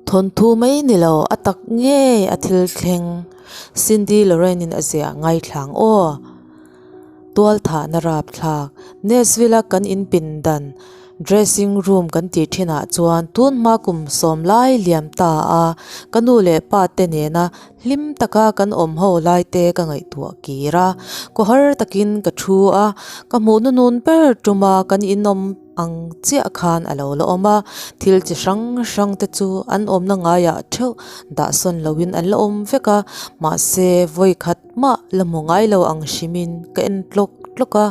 Thawnthu mai ni lo, a tak ngei a thil thleng. Cindy Lorraine-in a ziah ngaithla ang aw. Tualthahna rapthlak, Nashville-a kan in pindan, dressing room kan tih thinah chuan tun hma kum sawm lai liam ta a, ka nu leh pa te nena hlim taka kan awm ho lai te ka ngaihtuah kir a. Kawhar takin ka thu a, ka hmuh nunun ber tuma kan inawm ang chiah khan a lo la awm a, thil chi hrang hrang te chu an awmna ngaiah theuh dah sawn loin an la awm vek a, mahse vawi khat mah la hmu ngai lo ang hrimin ka en tlawk tlawk a,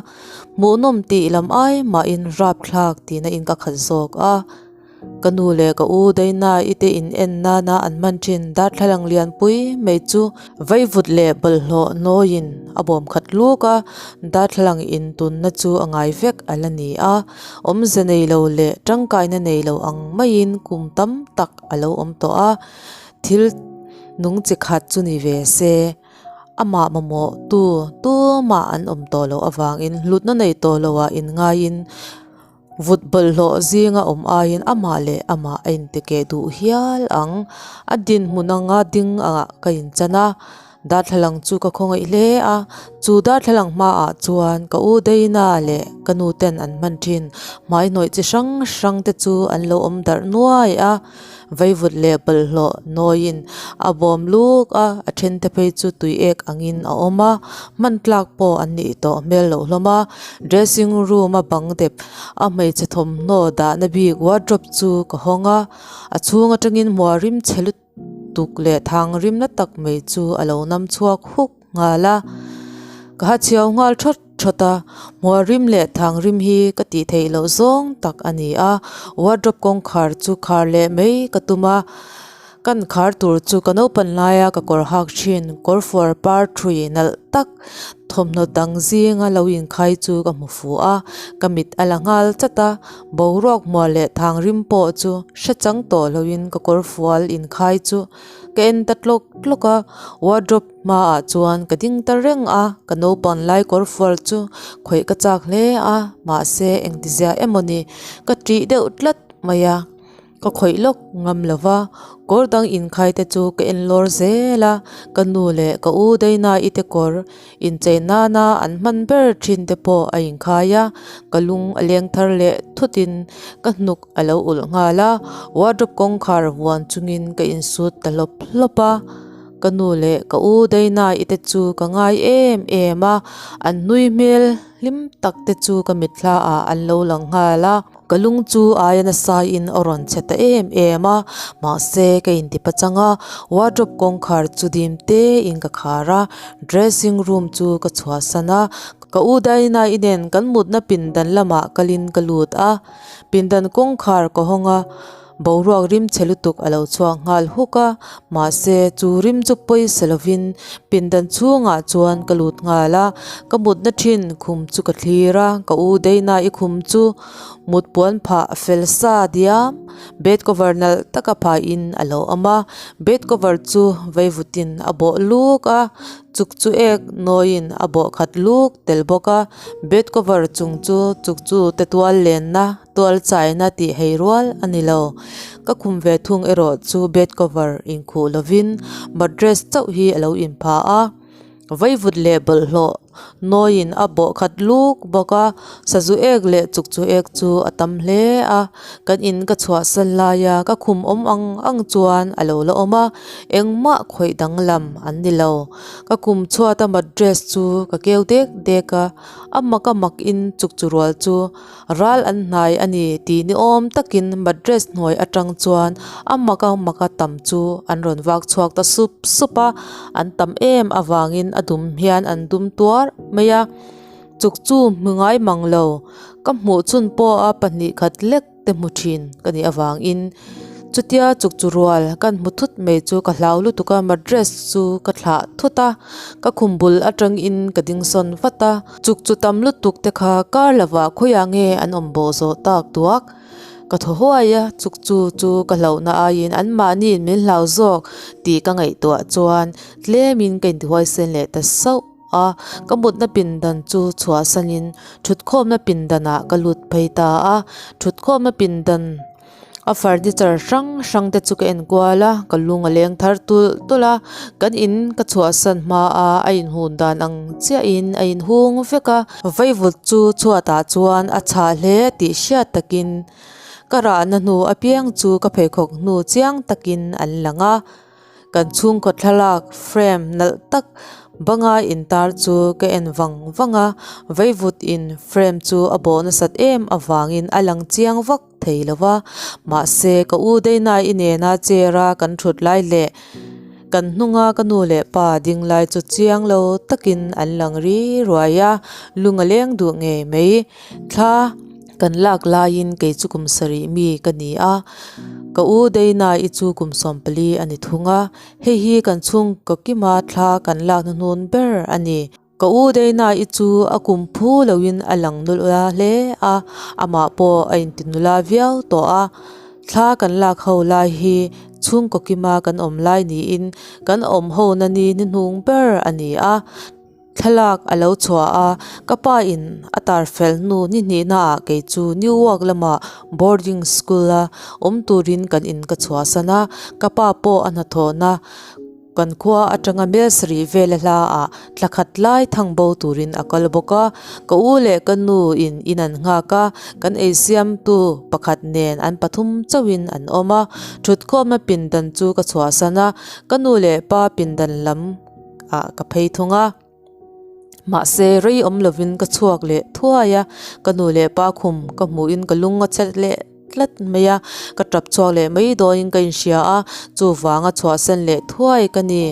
hmuhnawm tih lam ai mahin rapthlak tihna in ka khat zawk a. Ka nu leh ka u Daina i te in en nana an hman thin darthlalang lianpui mai chu vaivut leh bawlhhlawh nawiin a bawm khat luk a, darthlalang in tunna chu a ngai vek a la ni a, awmze nei lo leh tangkaina nei lo ang maiin kum tam tak a lo awm tawh a, thil nung chi khat chu ni ve se. Amah mamawh tu tumah an awm tawh loh avangin hlutna nei tawh loah inngaiin. Vut bawlhhlawh zinga awm aiin amah leh amah a intikeh duh hial ang. A dinhmun anga ding ah ka inchan a, darthlalang chu ka khawngaih hle a. Chu darthlalang hmaah chuan ka u Dana leh ka nu ten an hman thin hmai hnawih chi hrang hrang te chu an lo awm darh nuai a. Vaivut leh bawlhhlawh nawiin a bawm luk a, a then te phei chu tui ek angin a awm a, hman tlak pawh an nih tawh hmel loh hlawm a, dressing room a bang dep a hmeichhe thawmhnaw dahna bik wardrobe chu ka hawng a, a chhung atangin hmuah rim chhe lutuk leh thang rim na tak mai chu a lo nam chhuak huk nghal a, ka ha chhiau nghal thawt thawt a, hmuah rim leh thang rim hi ka tih theih loh zawng tak a ni a, wardrobe kawngkhar chu khar leh mai ka tum a, kan khar tur chu ka naupan laia ka kawr hak thin kawr fuar par thui nalh tak thawmhnaw dang zinga lo inkhai chu ka hmu fuh a, ka mit a la nghal chat a, boruak hmuah leh thang rim pawh chu hre chang tawh loin ka kawr fual inkhai chu ka en ta tlawk tlawk a, wardrobe hmaah chuan ka ding ta reng a, ka naupang lai kawr fual chu khawih ka chak hle a, mahse engtizia emawni ka ṭih deuh tlat mai a, ka khawih lawk ngam lo va, kawr dang inkhai te chu ka en lawr zel a, ka nu leh ka u Daina i te kawr inchei nana an hman ber thin te pawh a inkhai a, ka lung a leng thar leh thutin ka hnuk a lo ulh nghal a, wardrobe kawngkhar vuan chungin ka insut ta hlawp hlawp a. Ka nu leh ka u Daina i te chu ka ngai em em a, an nui hmel hlim tak te chu ka mitthla ah an lo lang nghal a. Ka lung chu aia nasa in a rawn chhe ta em em a, mahse ka inti pachang a, wardrobe kawngkhar chu dim te in ka khar a, dressing room chu ka chhuahsan a, ka u Daina i nen kan mutna pindan lamah kalin ka lut a, pindan kawngkhar ka hawng a. Boruak rim chhe lutuk a lo chhuak nghal huk a, mahse chu rim chu pawisa lovin pindan chhungah chuan ka lut nghal a, ka mutna thin khum chu ka thlir a, ka u Dana i khum chu mut puan phah fel sa diam, bed cover nalh taka phahin a lo awm a, bed cover chu veivutin a bawh luk a, chuk chu ek nawiin a bawh khat luk tel bawk a, bed cover chung chu chuk chu te tual lenna. Tual chaina tih hei rual a ni lo. Ka khum ve thung erawh chu bed cover inkhuh lovin mattress chauh hi a lo inpha a. Vaivut leh bawlhhlawh nawiin a bawh khat luk bawk a, sazu ek leh chukchu ek chu a tam hle a. Kan in ka chhuahsan laia ka khum awm ang ang chuan a lo la awm a, engmah khawih danglam an ni lo. Ka khum chhuata mattress chu ka keu dek dek a, a mak a mak in chukchu rual chu Ral an hnai a ni tih ni awm takin mattress hnuai atang chuan a mak a mak a tam chu an rawn vak chhuak ta sup sup a, an tam em avangin a dum hian an dum tuar mai a, chuk chu hmu ngai mang lo ka hmuh chhun pawha pahnih khat lek te hmu thin ka nih avangin chutia chuk chu rual kan hmu thut mai chu ka hlau lutuk a mattress chu ka thlah thut a ka khum bul atangin ka ding sawn vat a. Chuk chu tam lutuk te kha kar lovah khawiah nge an awm bawh zawh tak duak. Ka thaw huai a, chuk chu chu ka hlauhna aiin anmahniin min hlau zawk tih ka ngaihtuah chuan tlemin ka intihuaisen leh ta sauh a. Ka mutna pindan chu chhuahsanin thutkhawmna pindanah ka lut phei ta a, thutkhawmna pindan. A furniture hrang hrang te chu ka en kual a, ka lung a leng thar tulh tulh a, kan in ka chhuahsan hma a a inhun dan ang chiahin a inhung vek a. Vaivut chu chhuatah chuan a chhah hle tih hriat takin ka rahna hnu apiang chu ka pheikhawk hnu chiang takin an lang a. Kan chhungkaw thlalak frame nalh tak banga intar chu ka en vang vang a, vaivut in frame chu a bawh nasat em avangin a lang chiang vak thei lo va, mahse ka u Deinai nena chair a kan thut lai leh kan hnunga ka nu leh pa ding lai chu chiang lo takin an lang ri ruai a, lung a leng duh ngei mai. Thla kan lak laiin kei chu kum sarih mi ka ni a, ka u Deinai chu kum 14 a ni thung a, hei hi kan chhungkaw kima thla kan lakna hnun ber a ni. Ka u Deinai chu a kum phu loin a lang nula hle a, amah pawh a inti nula viau tawh a. Thla kan lak ho lai hi chhungkaw kima kan awm lai niin kan awm hona ni hnuhnung ber a ni a. Thlalak a lo chhuah a, ka pa in a tar fel hnu ni hnihna ah kei chu New York lamah boarding school a awm turin kan in ka chhuahsan a, ka pa pawh a hnathawhna kan khua atanga mel sarih vel a hla ah thla khat lai thang bo turin a kal bawk a, ka u leh ka nu in in an nghak a, kan eisiamtu pakhat nen an pathum chauhin an awm a, thutkhawmna pindan chu ka chhuahsan a, ka nu leh pa pindan lam. ah ka phei thung a mahse rei awm lovin ka chhuak leh thuai a ka nu leh pa khum ka hmuhin ka lung a chet leh tlat mai a ka tap chhuak leh mai dawnin ka inhria a chuvanga chhuahsan leh thuai ka ni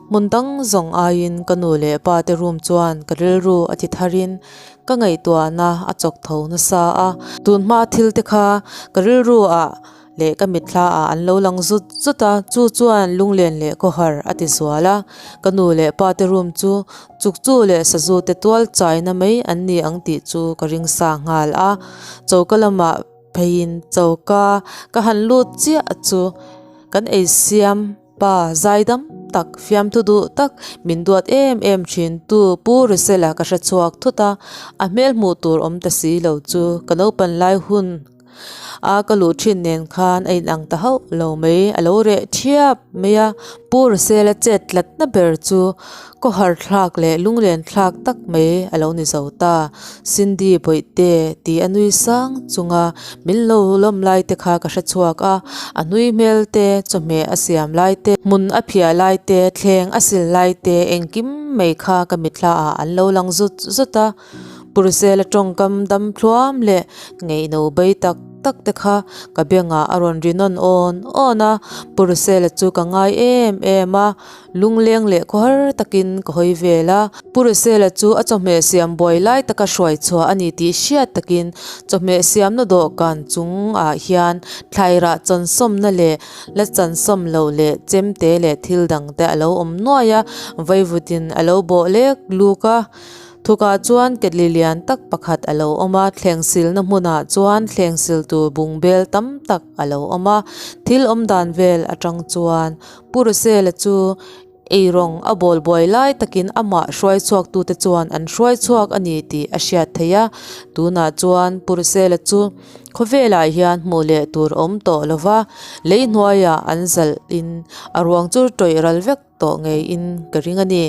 hmun dang zawng aiin ka nu leh pa te room chuan ka rilru a ti tharin ka ngaihtuahna a chawk tho nasa a tunhma thil te kha ka rilru ah. Leh ka mitthla ah an lo lang zut zut a, chu chuan lunglen leh khawhar a ti zual a, ka nu leh pa te room chu chukchu leh sazu te tual chaina mai an ni ang tih chu ka ring sa nghal a, choka lamah pheiin choka ka han lut chiah chu kan eisiam pa zaidam tak fiamthu duh tak min duat em em thin tu Pu Rusela ka hre chhuak thut a, a hmel hmuh tur awm ta si lo chu ka naupan lai hun. A ka luh thin nen khan a inang ta hauh lo mai, a lo reh thiap mai a, Pu Rusela chet tlatna ber chu khawhar thlak leh lunglen thlak tak mai a lo ni zo ta. Cindy Bawihte tih a nui sang chunga min lo lawm lai te kha ka hre chhuak a, a hnui hmel te, chawhmeh a siam lai te, hmun a phiah lai te, thleng a sil lai te engkim mai kha ka mitthla ah an lo lang zut zut a. Purusela tawngkam dam thluam leh ngaihno bei tak tak te kha ka bengah a rawn ri nawn awn awn a, Purusela chu ka ngai em em a, lungleng leh khawhar takin ka hawi vel a. Purusela chu a chawhmeh siam buai lai taka hruai chhuah a ni tih hriat takin chawhmeh siamna dawhkan chungah hian thlairah chansawmna leh la chansawm loh leh chemte leh thil dangte a lo awm nuai a, vaivutin a lo bawh lek luk a. Thukah chuan ketli lian tak pakhat a lo awm a, thleng silna hmunah chuan thleng sil tur bungbel tam tak a lo awm a. Thil awm dan vel atang chuan Pu Rusela chu eirawng a bawl buai lai takin amah hruai chhuaktute chuan an hruai chhuak a ni tih a hriat theih a. Tunah chuan Pu Rusela chu khawvelah hian hmuh leh tur a awm tawh lo va, lei hnuaiah an zalhin a ruang chu tawih ral vek tawh ngeiin ka ring a ni.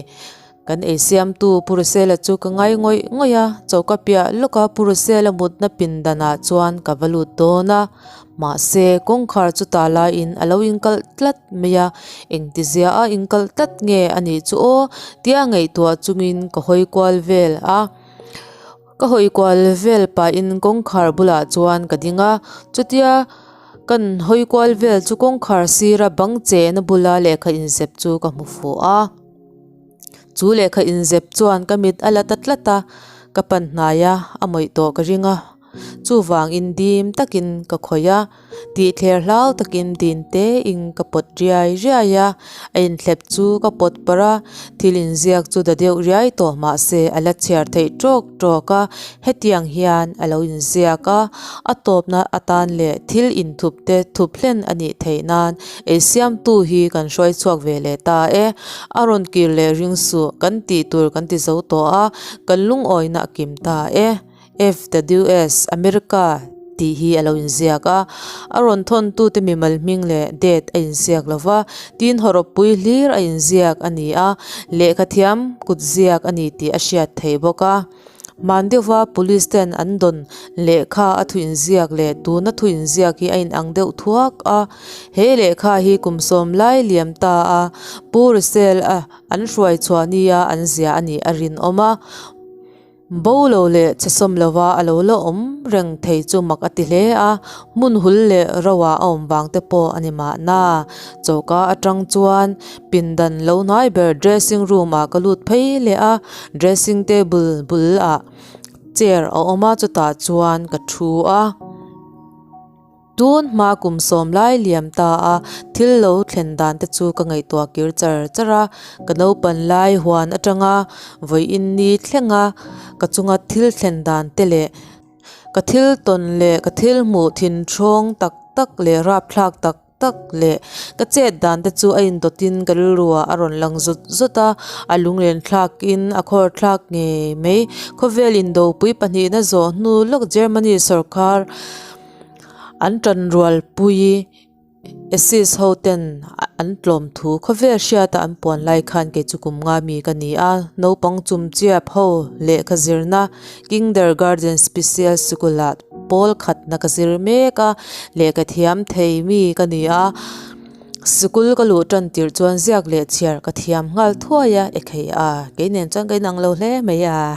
Kan eisiamtu Pu Rusela chu ka ngai ngawih ngawih a, choka piah lawka Pu Rusela mutna pindanah chuan ka va lut dawn a. Mahse, kawngkhar chu ta laiin a lo inkalh tlat mai a, engtizia a inkalh tlat nge a nih chu aw tia ngaihtuah chungin ka hawi kual vel a. Ka hawi kual vel pahin kawngkhar bulah chuan ka ding a, chutia kan hawi kual vel chu kawngkhar sira bang chehna bula lehkha inzep chu ka hmu fuh a. Chu lehkha inzep chuan ka mit a la ta tlat a, ka pan hnai a, a mawih tawh ka ring a. Chuvangin dim takin ka khawih a, tih thler hlau takin din tein ka pawt riai riai a, a inthlep chu ka pawt parh a, thil inziak chu da deuh riai tawh mahse a la chhiar theih tawk tawk a, hetiang hian a lo inziak a, a tawpna atan leh thil inthup te thup hlen a nih theih nan Ei siamtu hi kan hruai chhuak ve leh ta e. A rawn kir leh ring suh, kan tih tur kan ti zo tawh a, kan lungawina a kim ta e. FWS, America. Tih hi a lo inziak a, a rawn thawntute mimal hming leh date a inziak lo va, tin hawrawppui hlir a inziak a ni a, lehkha thiam kut ziak a ni tih a hriat theih bawk a. Hman deuhva police ten an dawn lehkha a thu inziak leh tuna thu inziak hi a inang deuh thuak a, he lehkha hi kum sawm lai liam ta a Pu Russell a an hruai chhuah nia an ziah a nih a rinawm a. Bo lo leh che sawm lova a lo la awm reng thei chu mak a ti hle a, hmun hul leh ro ah a awm vang te pawh a ni mahna. Choka atang chuan pindan lo hnai ber dressing room ah ka lut phei leh a, dressing table bul ah chair a awm a chutah chuan ka thu a. Tun hma kum sawm lai liam ta a, thil lo thlen dan te chu ka ngaihtuah kir char char a, ka naupan lai huan atanga vawiin ni thleng a, ka chunga thil thlen dan te leh ka thil tawn leh ka thil hmuh thin thawng tak tak leh rapthlak tak tak leh ka chet dan te chu a indawtin ka rilru ah a rawn lang zut zut a, a lunglen thlakin a khawr thlak ngei mai. Khawvel indopui pahnihna zawh hnu lawk Germany sawrkar An tanrualpui Assist ho ten an tlawm thu khawvel hriata an puan lai khan kei chu kum nga mi ka ni a, naupang chum chiap ho lehkha zirna Kindergarten Special School ah pawl khatna ka zir mek a, lehkha thiam thei mi ka ni a. Sikul ka luh tan tirh chuan ziak leh chhiar ka thiam nghal thuai a, e khei a, kei nen chuan ka inang lo hle mai a.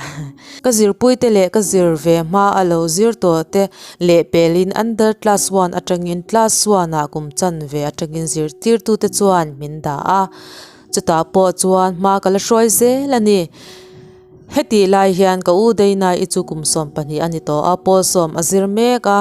Ka zirpuite leh ka zir ve hma a lo zir tawh te leh pelin under class one atangin class one ah kum chan ve atangin zirtirtute chuan min dah a, chutah pawh chuan hma ka la hruai zel a ni. Hetih lai hian ka u Deinai-i chu kum 12 a ni tawh a, pawl sawm a zir mek a.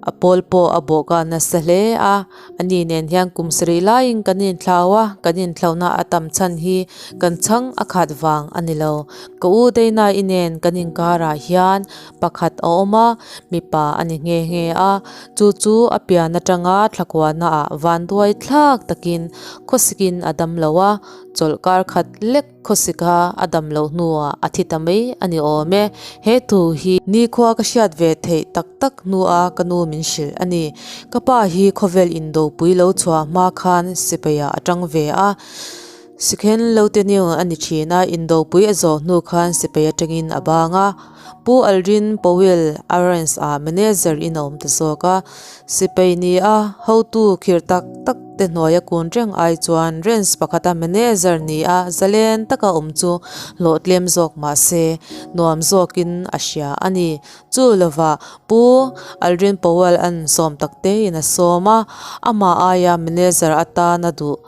A pawl pawh a bawh ka nasa hle a, ani nen hian kum sarih laiin kan inthlau a, kan inthlauhna a tam chhan hi kan chhang a khat vang a ni lo. Ka u Deinai nen kan inkarah hian pakhat a awm a, mipa a ni nghe nghe a, chu chu a pian atanga thlakuahna ah vanduai thlak takin khawsikin a dam lo a, chawlh kar khat lek Khawsika a dam loh hnuah a thi ta mai a ni awm e. He thu hi nikhua ka hriat ve theih tak tak hnua ka nu min hrilh a ni. Ka pa hi khawvel indopui lo chhuah hma khan sipaia a tang ve a. Sikhen Loteniu a ni thin a, indopui a zawh hnu khan sipai atangin a bang a. Pu Aldrin Powell Arends ah manager in a awm ta zawk a. Sipai ni a hotu khir tak tak te hnuaia kun reng ai chuan ranch pakhata manager ni a zalen taka awm chu hlawh tlem zawk mah se nuam zawkin a hria a ni. Chu lovah Pu Aldrin Powell an sawm tak tein a sawm a, amah aia manager atana duh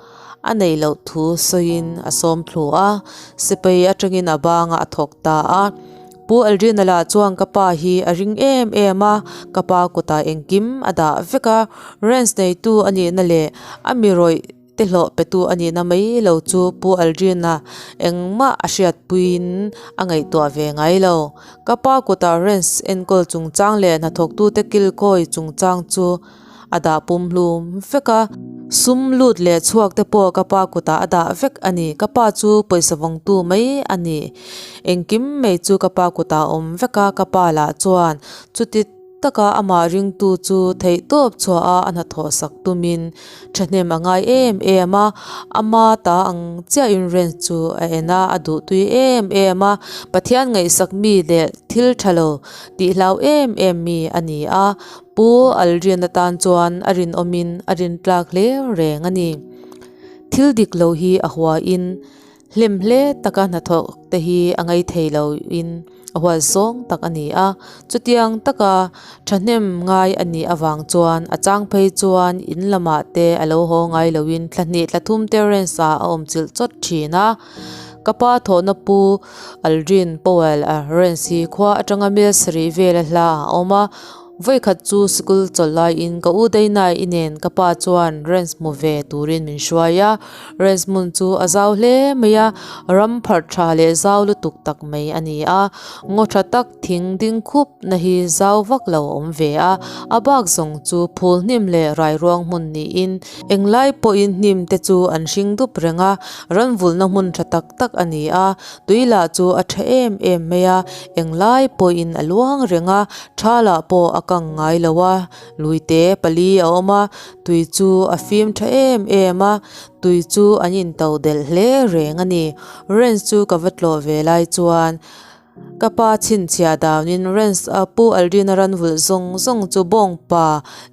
a neih loh thu sawiin a sawm thlu a, sipai atangin a bangah a thawk ta a. Pu Aldrina lah chuan ka pa hi a ring em em a, ka pa kutah engkim a dah vek a, ranch neitu a nihna leh a mi rawih te hlawh petu a nihna mai lo chu Pu Aldrina engmah a hriatpuiin a ngaihtuah ve ngai lo. Ka pa kutah ranch enkawl chungchang leh hnathawktute kilkawi chungchang chu a dah pumhlum vek a, sum lut leh chhuak te pawh ka pa kutah a dah vek a ni. Ka pa chu pawisa vawngtu mai a ni. Engkim mai chu ka pa kutah a awm vek a, ka pa lah chuan chuti taka amah ringtu chu theihtawp chhuah a a hnathawh sak tumin thahnem a ngai em em a, ama ta ang chiahin ranch chu a en a, a duhtui em em a, Pathian ngaihsak mi leh thil tha lo tih hlau em em mi a ni a. Pu Aldrin atan chuan a rinawmin a rintlak hle reng a ni. Thil dik lo hi a huain hlim hle taka hnathawk te hi a ngei thei loin a huat zawng tak a ni a. Chutiang taka thahnem ngai a nih avang chuan a chang phei chuan in lamah te a lo haw ngai loin thla hnih thla thum te ranch ah a awm chilh chawt thin a. Ka pa thawhna Pu Aldrin Powell a ranch hi khua atanga mel sarih vela hla a awm a. Vawikhat chu sikul chawlh laiin ka u Dainai i nen ka pa chuan ranch hmu ve turin min hruai a. Ranch hmun chu a zau hle mai a, ram pharh tha leh zau lutuk tak mai a ni a. Ngaw tha tak thing ding khup na hi zau vak lo a awm ve a, a bak zawng chu phul hnim leh rairuang hmun niin englai pawhin hnim te chu an hring dup reng a, ran vulhna hmun tha tak tak a ni a, tui lah chu a tha em em mai a, englai pawhin a luang reng a, tha lah pawh a kang ngai lo a, luite pali a awm a, tui chu a fim tha em em a, tui chu an in to delh hle reng a ni. Ranch chu ka va tlawh ve lai chuan Ka pa chhinchhiah danin Ranch a Pu Aldrin-a ran vulh zawng zawng chu bawngpa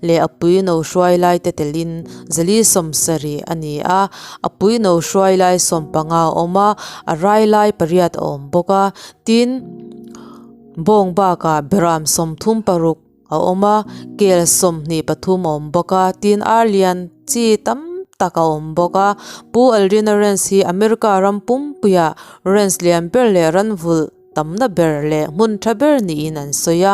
leh a pui no hruai lai te telin zali sawmsarih a ni a, a pui no hruai lai sawmpanga a awm a, a rai lai pariat a awm bawk a, tin bawng bakah beram 36 a awm a, kel 23 a awm bawk a, tin ar lian chi tam tak a awm bawk a, Pu Aldrin-a Ranch hi America ram pumpuiah Ranch lian ber leh ran vulh tamna ber leh hmun tha ber niin an sawi a.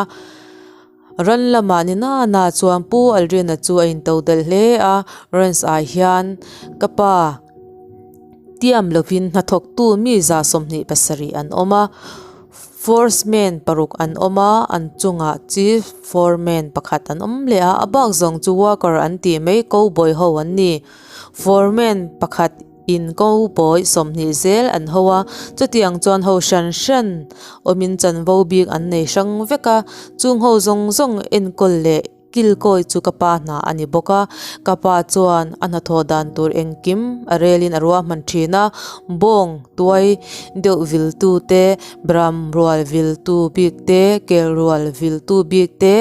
Ran lamah ni na na chuan Pu Aldrin-a chu a into delh hle a, Ranch ah hian ka pa tiam lovin hnathawktu mi 27 an awm a, Forceman paruk an awm a, an chungah Chief Foreman pakhat an awm leh a, a bak zawng chu worker an tih mai cowboy ho an ni. Foreman pakhat In ko pawi 20 zel an ho a, chutiang chuan ho hran hran awmin chanvo bik an nei hrang vek a, chung ho zawng zawng enkawl leh kilkawi chu ka pa hna a ni bawk a, ka pa chuan a hnathawh dan tur engkim a relin a ruahman thin a, bawng tuai deuh viltu te, beram rual viltu bik te, kel rual viltu bik te,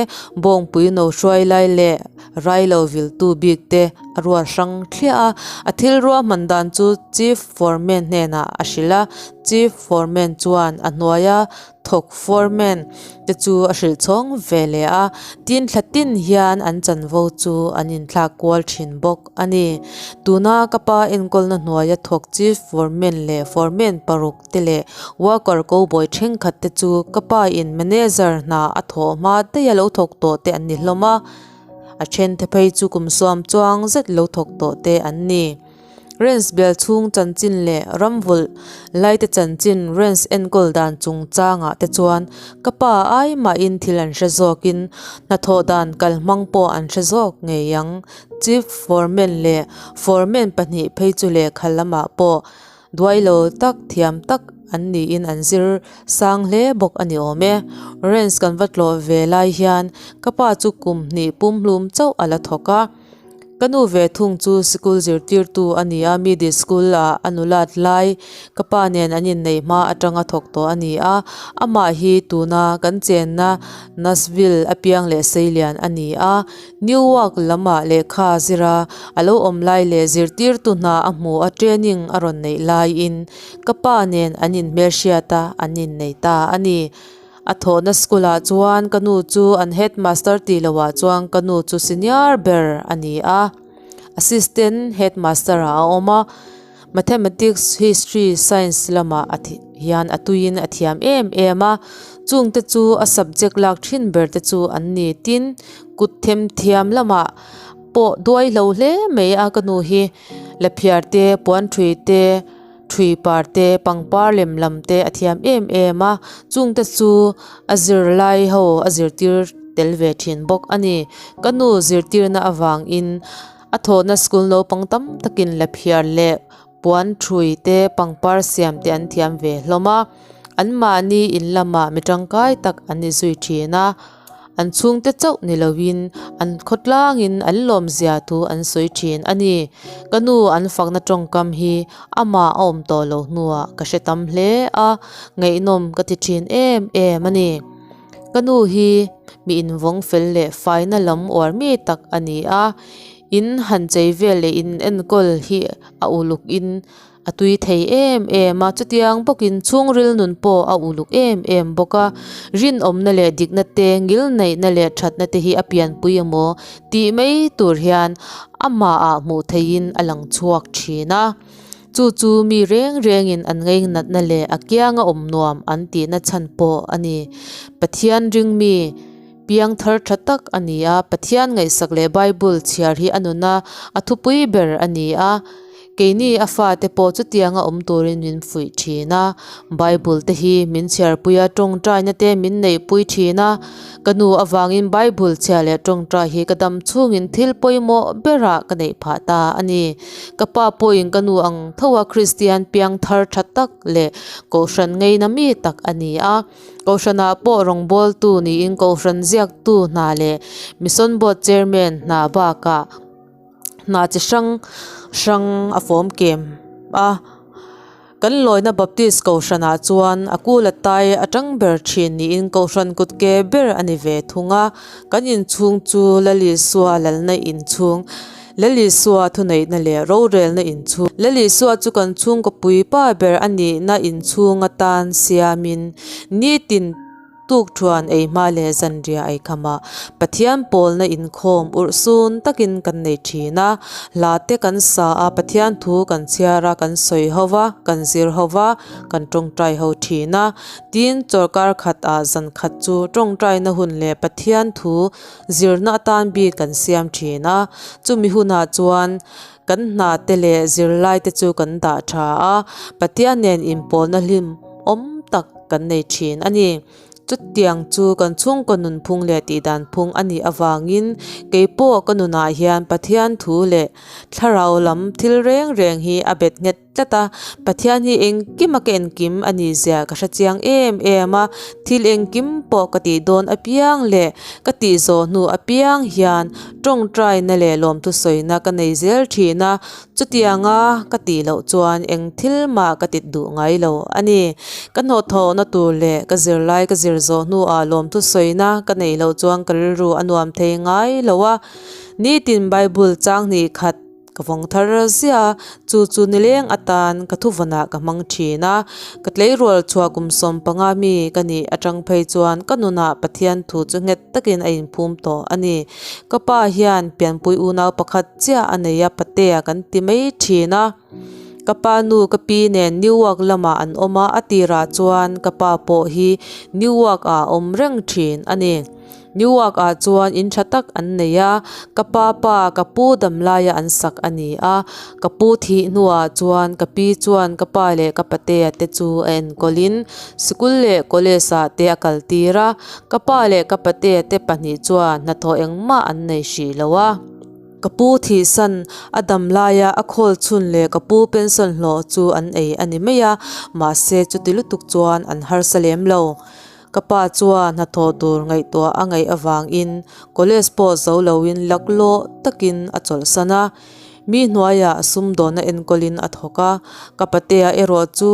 bawngpui no hruai lai leh Railo viltu bik te a ruat hrang thliah a, a thil ruahman dan chu Chief Foreman hnenah a hrilh a, Chief Foreman chuan a hnuaia thawk Foreman te chu a hrilh chhawng ve leh a, tin thla tin hian an chanvo chu an inthlak kual thin bawk a ni. Tuna ka pa enkawlna hnuaia thawk Chief Foreman leh Foreman paruk te leh worker cowboy thenkhat te chu ka pa in manager hna a thawh hma daih a lo thawk tawh te an ni hlawm a, a then te phei chu kum suam chuang zet lo thawk tawh te an ni. Ranch bel chhung chanchin leh ram vulh lai te chanchin ranch enkawl dan chungchangah te chuan ka pa ai mahin thil an hre zawkin hnathawh dan kalhmang pawh an hre zawk ngei ang. Chief foreman leh foreman pahnih phei chu lehkha lamah pawh Duai lo tak, thiam tak an niin an zir sang hle bawk a ni awm e. Ranch kan va tlawh ve lai hian ka pa chu kum hnih pumhlum chauh a la thawk a. Ka nu ve thung chu sikul zirtirtu a ni a, middle school ah a nulat lai ka pa nen an inneih hma atanga thawk tawh a ni a. Amah hi tuna kan chenna Nashville apiang leh seilian a ni a. Newark lamah lehkha zira a lo awm lai leh zirtirtu hna a hmu a training a rawn neih laiin ka pa nen an inhmelhriat a, an innei ta a ni. A thawhna school ah chuan ka nu chu an headmaster tih loh ah chuan ka nu chu senior ber a ni a, assistant headmaster ah a awm a. Mathematics, History, Science lamah a hian a tuiin a thiam em em a, chungte chu a subject lak thin ber te chu an ni. Tin, kut them thiam lamah pawh duai hlo hle mai a ka nu hi laphiar te, puan thui te, thui par te, pangpar lem lam te a thiam em em a, chungte chu a zirlai ho a zirtir tel ve thin bawk a ni. Ka nu zirtirna avangin. A thawhna school naupang tam takin laphiar leh puan thui te pangpar siam te an thiam ve hlawm a, anmahni in lamah mi tangkai tak an ni zui thin a, an chhungte chauh ni lovin an khawtlangin an lawmzia thu an sawi thin a ni. Ka nu an fakna tawngkam hi amah a awm tawh lo hnuah ka hre tam hle a, ngaihnawm ka ti thin em em a ni. Ka nu hi mi invawng fel leh faina lam uar mi tak a ni a, in han chei vel leh in enkawl hi a uluk in a tui thei em em a, chutiang bawkin chhungril nun pawh a uluk em em bawk a, rinawmna leh dikna te ngil neihna leh thatna te hi a pianpui emaw tih mai tur hian amahah hmuh theihin a lang chhuak thin a. Chu chu mi reng rengin an ngainatna leh a kianga awm nuam an tihna chhan pawh a ni. Pathian ring mi piang thar tha tak a ni a, Pathian ngaihsak leh Bible chhiar hi a nuna a thupui ber a ni a. Keini a fate pawh chutianga awm turin min fuih thin a, Bible te hi min chhiarpui a, tawngtaina te min neihpui thin a. Ka nu avangin Bible chhia leh tawngtai hi ka dam chhungin thil pawimawh berah ka neih phah ta a ni. Ka pa pawhin ka nu ang tho a Kristian piang thar tha tak leh Kohhran ngeina mi tak a ni a. Kohhranah pawh rawngbawltu niin Kohhran ziaktu hna leh Mission Board Chairman hna bakah hna chi hrang hrang a fawm kem a. Kan lawina Baptist Kohhranah chuan a kul a tai atang ber thin niin Kohhran kut ke ber a ni ve thung a. Kan inchhung chu Lalisua lalna inchhung, Lalisua thuneihna leh rorelna inchhung, Lalisua chu kan chhungkaw puipa ber a nihna inchhung atan siamin nitin Tukthuan ei hma leh zanriah ei khamah Pathian pawlna inkhawm urh sun takin kan nei thin a, hla te kan sa a, Pathian thu kan chhiar a, kan sawi ho va, kan zir ho va, kan tawngtai ho thin a. Tin, chawlhkar khat ah zan khat chu tawngtaina hun leh Pathian thu zirna atan bik kan siam thin a, chumi hunah chuan kan hna te leh zirlai te chu kan dah tha a, Pathian nen inpawlna hlim awm tak kan nei thin a ni. Chutiang chu kan chhungkaw nunphung leh tihdan phung a nih avangin kei pawh ka nunah hian Pathian thu leh thlarau lam thil reng reng hi a bet nghet tlat a, Pathian hi engkim a ka enkim a nih zia ka hre chiang em em a, thil engkim pawh ka tih dawn apiang leh ka tih zawh hnu apiang hian tawngtaina leh lawmthu sawina ka nei zel thin a, Chutianga ka tih loh chuan eng thil mah ka tit duh ngai lo a ni. Ka hnawhthawhna tur leh ka zirlai ka zir zawh hnuah lawmthu sawina ka neih loh chuan ka rilru a nuam thei ngai lo a. Nitin Bible chang hnih khat ka vawng thar ziah a, chu chu nileng atan ka thuvawnah ka hmang thin a. Ka tleirawl chhuah kum 15 mi ka nih atang phei chuan ka nunah Pathian thu chu nghet takin a inphum tawh a ni. Ka pa hian pianpui unau pakhat chiah a nei a, patea kan ti mai thin a. Ka pa nu ka pi nen Newark lamah an awm a, a tirah chuan ka pa pawh hi Newark ah a awm reng thin a ni. Newark ah chuan in tha tak an nei a, ka pa pa ka pu dam laia an sak a ni a. Ka pu thih hnuah chuan ka pi chuan ka pa leh ka patea te chu a enkawlin sikul leh college ah te a kal tir a. Ka pa leh ka patea te pahnih chuan hnathawh engmah an nei hrih lo a. Ka pu thihsan a dam laia a khawl chhun leh ka pu pension hlawh chu an ei a ni mai a, mahse chuti lutuk chuan an harsa lem lo. Ka pa chuan hnathawh tur ngaihtuah a ngaih avangin college pawh zo loin laklawh takin a chawlhsan a. Mi hnuaiah sumdawnna enkawlin a thawk a, ka patea erawh chu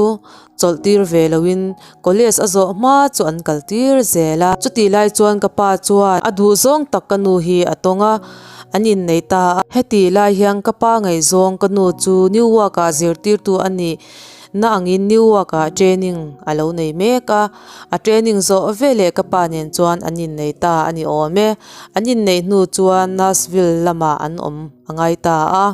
chawlh tir ve loin college a zawh hma chu an kal tir zel a. Chutih lai chuan ka pa chuan a duhzawng tak ka nu hi a tawng a, an innei ta a. Hetih lai hian ka pa ngaihzawng ka nu chu Newark-ah zirtirtu a nih na angin Newark-ah training a lo nei mek a, a training zawh veleh ka pa nen chuan an innei ta a ni awm e. An inneih hnu chuan Nashville lamah an awm a ngai ta a.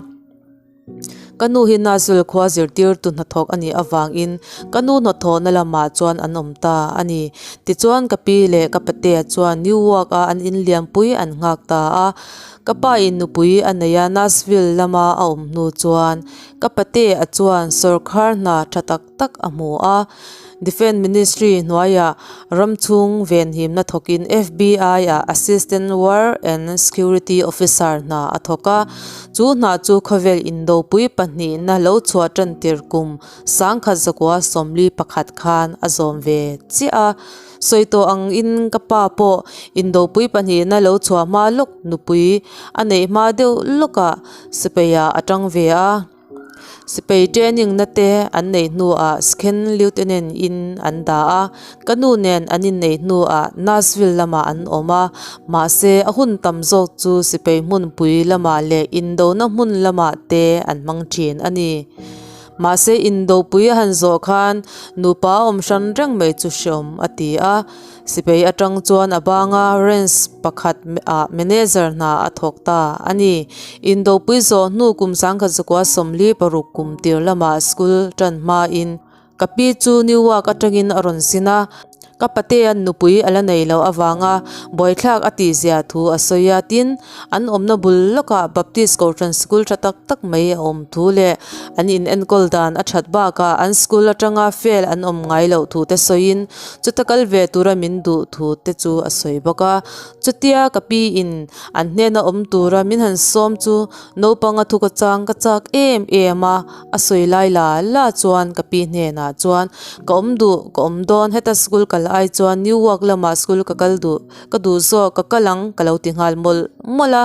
Ka nu hi Nashville khua zirtirtu hnathawk a nih avangin ka nu hnathawhna lamah chuan an awm ta a ni. Tichuan ka pi leh ka patea chuan Newark-a an inliampui an nghak ta a. Ka pa in nupui a nei a, Nashville lama a awm hnu chuan ka patea chuan sawrkhar hna tha tak tak a hmu a. Defence Ministry hnuaiah ram chhung venhimna thawkin FBI-ah Assistant War and Security Officer hna a thawk a. Chu hna chu khawvel indopui pahnihna lo chhuah tan tir kum 1941 khan a zawm ve chiah a. Sawi tawh angin ka pa pawh indopui pahnihna lo chhuah hma lawk nupui a neih hma deuh lawkah sipai-ah a tang ve a. Sipai training na te an neih hnuah Second Lieutenant in an dah a, ka nu nen an inneih hnuah Nashville lamah an awm a, mahse a hun tam zawk chu sipai hmunpui lamah leh indona hmun lamah te an hmang thin a ni. Mahse indopui a han zawh khan nupa a awm hran reng mai chu hreawm a ti a. Sipai atang chuan a banga ranch pakhat ah manager hna a thawk ta a ni. Indopui zawh hnu kum 1946 kum tir lamah school tan hmain ka pi chu Newark atangin a rawn zin a. Ka patea'n nupui a la nei loh avanga buaithlak a tihzia thu a sawi a, tin, an awmna bul lawkah Baptist Kohhran Sikul tha tak tak mai a awm thu leh an in enkawl dan a that bakah an school atanga fail an awm ngai loh thu te sawiin chuta kal ve tura min duh thu te chu a sawi bawk a. Chutia ka pi in an hnena awm tura min han sawm chu naupanga thu ka chang ka chak em em a, a sawi lai la la chuan ka pi hnenah chuan ka awm duh ka awm dawn heta school kal ai chuan New Work lamah school ka kal duh ka duh zawk ka kal ang ka lo ti nghal mawlh mawlh a,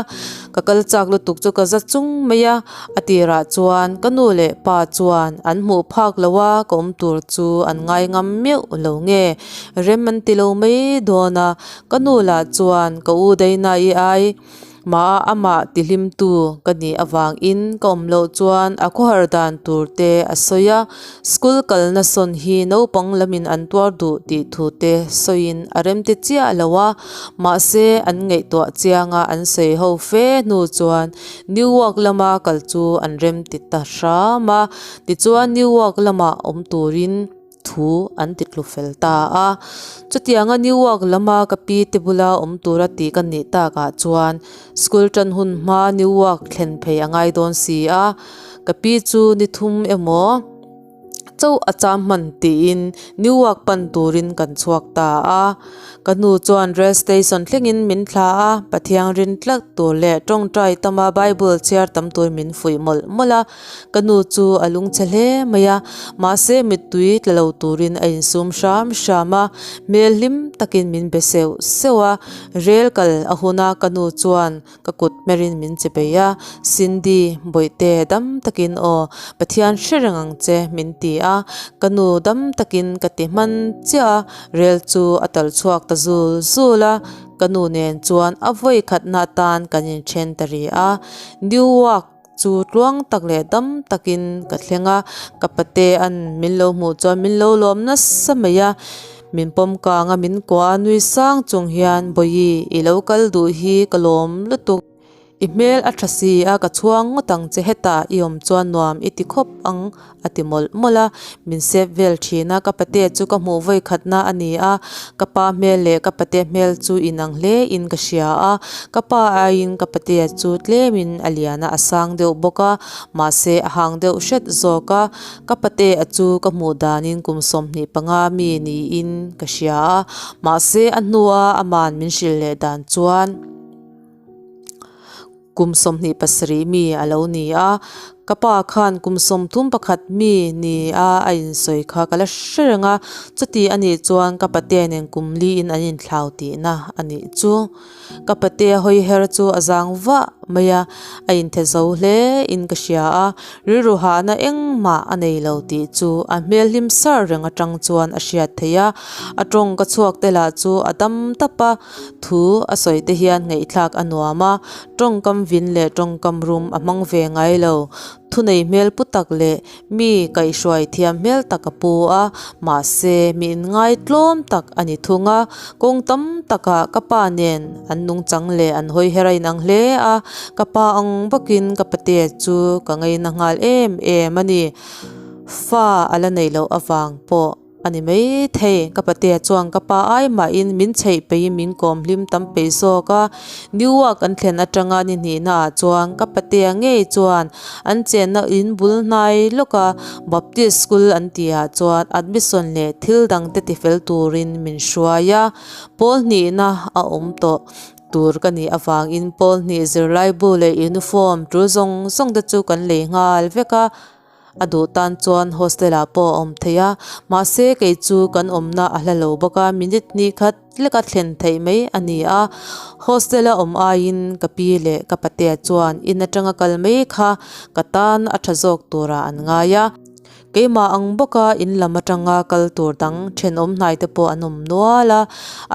ka kal chak lutuk chu ka za chung mai a, a tirah chuan ka nu leh pa chuan an hmuh phak lo a ka awm tur chu an ngai ngam meuh lo nge rem an ti lo mai dawn a. Ka nu lah chuan ka u Daina i ai mah a amah tihlimtu ka nih avangin ka awm loh chuan a khawhar dan tur te a sawi a, school kalna sawn hi naupang lamin an tuar duh tih thu te sawiin a remti chiah lo a, mahse an ngaihtuah chianga an sawi ho fe hnu chuan Newark lama kal chu an remti ta hram a, tichuan Newark lamah awm turin. Thu an ti tlu fel ta a. Chutianga Newark lama ka pi te bula awm tura tih ka nih takah chuan school tan hun hma Newark thlen phei a ngai dawn si a. Ka pi chu ni thum emaw chauh a cham hman tiin Newark pan turin kan chhuak ta a. Ka nu chuan rail station thlengin min thla a, Pathian rin tlat tur leh tawngtai tama Bible chhiar tam tur min fuih mawlh mawlh a. Ka nu chu a lungchhe hle mai a, mahse mittui tla lo turin a insum hram hram a, hmel hlim takin min be seuh seuh a, rel kal a hun a ka nu chuan ka kut hmerin min che bei a, Cindy, Bawihte dam takin aw, Pathian hre reng ang che min ti a, ka nu dam takin ka ti hman chiah a, rel chu a tal chhuak ta zul zul a, ka nu nen chuan a vawi khatna atan kan inthen ta rih a, Newark. Chu tluang tak leh dam takin ka thleng a, ka pate an min lo hmuh chuan min lo lawm nasa mai a, min pawm kang a min kuah a nui sang chung hian Bawihi i lo kal duh hi ka lawm lutuk, i hmel a tha si a ka chhuang ngawt ang che hetah i awm chuan nuam i ti khawp ang a ti mawlh mawlh a, min sep vel thin a, ka pate chu ka hmuh vawi khatna a ni a, ka pa hmel leh ka pate hmel chu inang hle in ka hria a, ka pa aiin ka patea chu tlemin a lian a, a sang deuh bawk a, mahse a hang deuh hret zawk a, ka patea chu ka hmuh danin kum 25 mi niin ka hria a, mahse a hnua aman min hrilh leh dan chuan. Kum 27 mi a lo ni a, ka pa khan kum 31 mi ni a a insawi kha ka la hre reng a, chuti a nih chuan ka patea nen kum liin an inthlau tihna a nih chu. Ka patea hawi her chu a zang vah mai a, a inthe zo hle in ka hria a, rilru hahna engmah a nei lo tih chu a hmel hlim sar reng atang chuan a hriat theih a, a tawng ka chhuak te lah chu a dam tap a. Thu a sawi te hian ngaihthlak a nuam a, tawngkam vin leh tawngkam rum a hmang ve ngai lo. Thunei hmel pu tak leh mi kaihhruai thiam hmel tak a pu a, mahse mi inngai tlawm tak a ni thung a. Kawng tam takah ka pa nen an nungchang leh an hawi her a inang hle a, ka pa ang bawkin ka patea chu ka ngaina nghal em em a ni. Fa a la neih loh avang pawh. A ni mai thei, ka patea chuan ka pa ai mahin min chheih peihin min kawm hlim tam peih zawk a. Newark an thlen atanga ni hnihna ah chuan ka patea ngei chuan an chenna in bul hnai lawka Baptist School an tih ah chuan admission leh thil dang te tifel turin min hruai a. Pawl hnihna a awm tawh tur ka nih avangin pawl hnih zirlaibu leh uniform tul zawng zawng te chu kan lei nghal vek a. A duh tan chuan hostel ah pawh a awm thei a, mahse kei chu kan awmna a hla lo bawk a, minute hnih khat leka thlen theih mai a ni a, hostel a awm aiin ka pi leh ka patea chuan in atanga kal mai kha ka tan a tha zawk turah an ngai a. Keimah ang bawka in lam atanga kal tur dang thenawm hnai te pawh an awm nual a,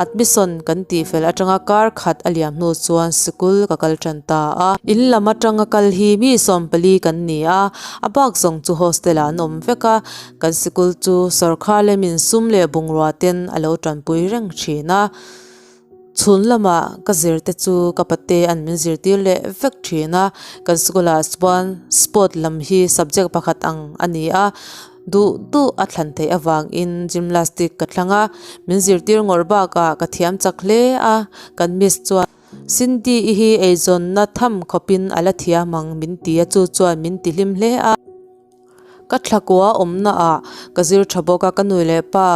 admission kan tih fel atanga kar khat a liam hnu chuan sikul ka kal tan ta a. In lam atanga kal hi mi 14 kan ni a, a bak zawng chu hostel ah an awm vek a, kan sikul chu sawrkhar lemin sum leh bungrua ten a lo tanpui reng thin a. Chhun lama ka zir te chu ka pate an min zirtir leh vek thin a, kan school ah chuan sport lam hi subject pakhat ang a ni a. Duh duh a thlan theih avangin gymnastic ka thlang a, min zirtir ngawrh bakah ka thiam chak hle a, kan miss chuan Cindy-i hi eizawnna tham khawpin a la thiam ang min ti a, chu chuan min ti hlim hle a. Ka thlakua awmna ah ka zir tha bawk a, ka nu leh pa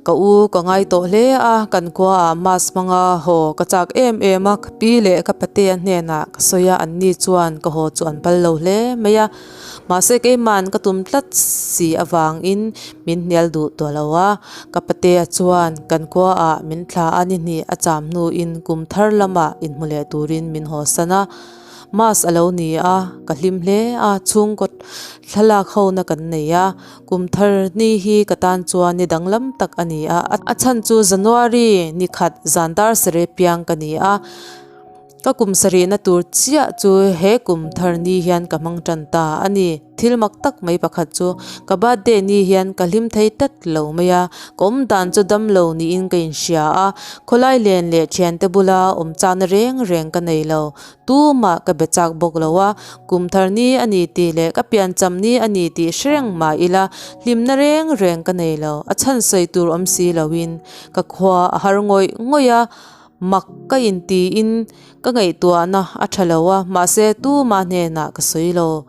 ka u ka ngai tawh hle a, kan khua ah mass hmanga haw ka chak em em a, ka pi leh ka patea hnenah ka sawi a, an ni chuan ka haw chu an pal lo hle mai a, mahse keiman ka tum tlat si avangin min hnial duh tawh lo a, ka patea chuan kan khua ah min thla a ni hnih a cham hnuin kum thar lamah inhmu leh turin min haw san a. Mass a lo ni a, ka hlim hle a, chhungkaw thlalak ho na kan nei a, kum thar ni hi ka tan chuan ni danglam tak a ni a, a chhan chu January ni khat zan dar sarih piang ka ni a, ka kum sarihna tur chiah chu he kum thar ni hian ka hmang tan ta a ni. Thil mak tak mai pakhat chu ka birthday ni hian ka hlim thei tlat lo mai a, ka awm dan chu dam lo niin ka inhria a, khawlai len leh thiante bula awm chakna reng reng ka nei lo, tumah ka be chak bawk lo a, kum thar ni a ni tih leh ka piancham ni a ni tih hre reng mah ila hlimna reng reng ka nei lo, a chhan sawi tur awm si loin ka khua a har ngawih ngawih a. Mak ka intiin ka ngaihtuahna a tha lo a, mahse tumah hnenah ka sawi lo.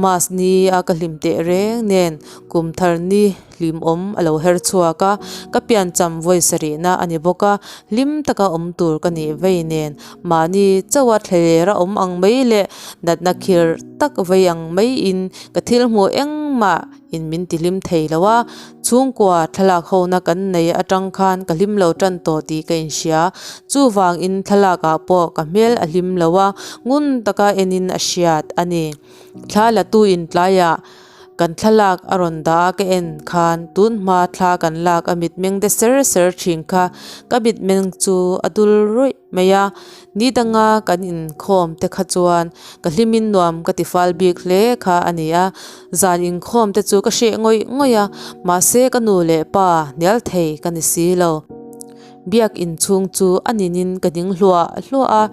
Mass ni a ka hlim teh reng nen kum thar ni hlimawm a lo her chhuak a, ka piancham vawi sarihna a ni bawk a, hlim taka awm tur ka nih vei nen mahni chauha thlaler a awm ang mai leh natna khir tak vei ang maiin ka thil hmuh engmah in min ti hlim thei lo a, chhungkua thlalak hona kan nei atang khan ka hlim lo tan tawh tih ka inhria, chuvangin thlalak ah pawh ka hmel a hlim lo a, ngun taka enin a hriat a ni. Thla la tu in tlaiah kan thlalak a rawn dah a ka en khan tun hma thla kan lak a mitmeng de ser ser thin kha ka mitmeng chu a dul ruih mai a, ni danga kan inkhawm te kha chuan ka hlimin nuam ka ti fal bik hle kha a ni a. Zan inkhawm te chu ka hreh ngawih ngawih a, mahse ka nu leh pa hnial thei ka ni si lo. Biak inchhung chu a ninin ka ning hluah hluah a,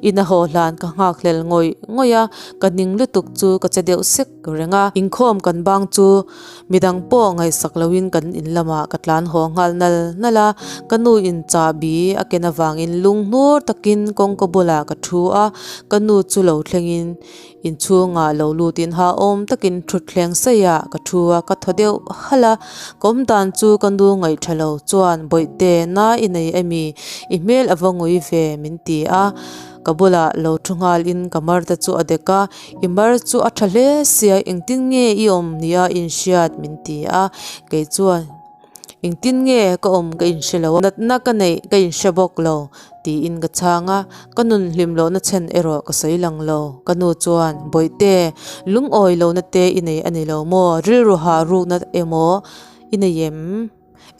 in a haw hlan ka nghak hlel ngawih ngawih a, ka ning lutuk chu ka che deuh sek reng a. Inkhawm kan bang chu midang pawh ngaihsak loin kan in lamah ka tlan haw nghal nal nal a, ka nu in chahbi a ken avangin lunghnur takin kawngka bulah ka thu a, ka nu chu lo thlengin Inchhungah lo lutin ha awm takin thutthleng saiah ka thu a, ka thaw deuh halh a, ka awm dan chu ka nu ngaihṭha lo chuan Bawihte na i nei emi? I hmel a va ngui ve min ti a, ka bulah lo thu nghalin ka mar te chu a dek a, I mar chu a ṭha hle sia engtin nge i awm nia inhriat min ti a, kei chuan. Engtin nge ka awm ka inhre lo a, natna ka neih ka inhre bawk lo tiin ka chhang a, ka nun hlim lohna chhen erawh ka sawi lang lo. Ka nu chuan, Bawihte, lungawi lohna te i nei a ni lo maw? Rilru hah rukna emaw i nei em?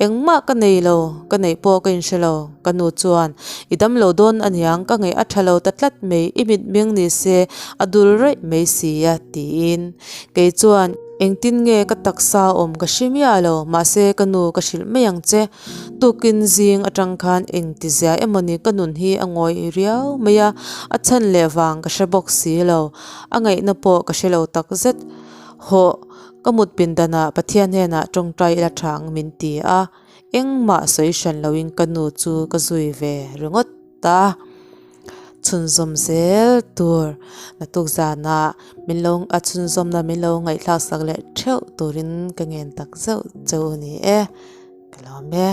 Engmah ka nei lo, ka neih pawh ka inhre lo. Ka nu chuan, I dam lo dawn aniang, ka ngaih a tha lo ta tlat mai, i mitmeng ni se a dul raih mai si a tiin kei chuan, Engtin nge ka taksa awm ka hre miah lo, mahse ka nu ka hrilh mai ang che. Tukin zing atang khan engti zia emawni ka nun hi a ngawi riau mai a, a chhan leh vang ka hre bawk si lo. A ngaihna pawh ka hre lo takzet. Hawh, ka mut pindanah Pathian hnenah tawngtai ila tha ang min ti a, engmah sawi hran loin ka nu chu ka zui ve ringawt ta. Chhunzawm zel tur naktuk zanah min lo a chhunzawmna min lo ngaihthlak sak leh theuh turin ka ngen tak zeuh cheu a ni e ka lawm e.